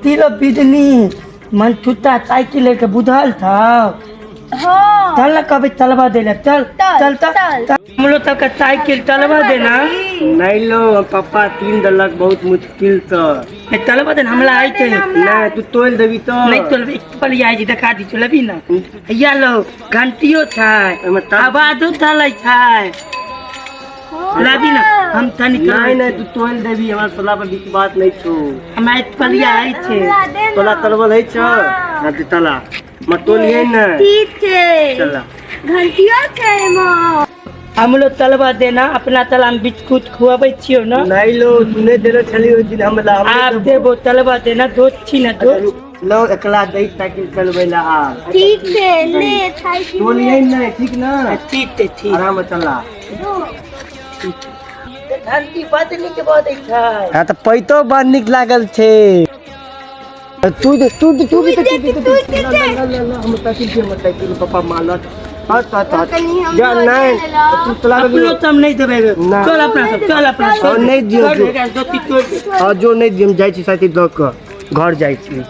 तिलो बिदनी मन छुट्टा साइकिल लेके बुझल था। हाँ। चल ना कभी तलवा देना, चल। चल, चल चल। चल, हम लोग तक साइकिल तलवा देना। नहीं लो, पप्पा तीन देलक बहुत मुश्किल से। नहीं, तलवा देना, हमला आई थे। नहीं, तू तोल देबी तो। नहीं तोल, एक पल आई जी दिखा दी, चलबी ना। या लो, घंटियो छै। एमे आवाजो चलै छै। लाबी ना, हम तनी। नहीं नहीं, तू तोल देबी, हमार तोला पर विश्वास नहीं छो। हम एक पल आई छे। हमरा दे ना। तोला तलबल है छो? हाँ। हाँ, तला मटोलिए ने। ठीक छै। चला। घंटियो छै एमे। हम लोग तलवा देना, अपना तला हम बिस्कुट खुआबै छियो ना। नहीं लो, तू नहीं देले छली ओहि दिन हमरा। हम आप देबो, तलवा देना, दोस्त छी ना दोस्त। लो, एकला दै साइकिल चलबै ला आ। ठीक छै, ले साइकिल। तोलिए ने, ठीक ना? ठीक छै, ठीक। आराम से चला। घंटी बड नीक बजै छै। हाँ तऽ पैतो बड़ नीक लागल छै। तू दे, तू दे, तू दे, तू दे, तू दे। हम साइकिल के, हम साइकिल पापा मालक। हट हट हट। कनी हम जा। दे नहीं। देला। तू चला। अपनो तो हम नहीं देबै। ना। चल अपना सब, चल अपना सब। हाँ, नहीं दियौ। चल, एकरा दोस्ती तोड़ दे। हाँ, जो नहीं दियौ, हम जाइ छी साइकिल लऽ कऽ घर जाइ छी।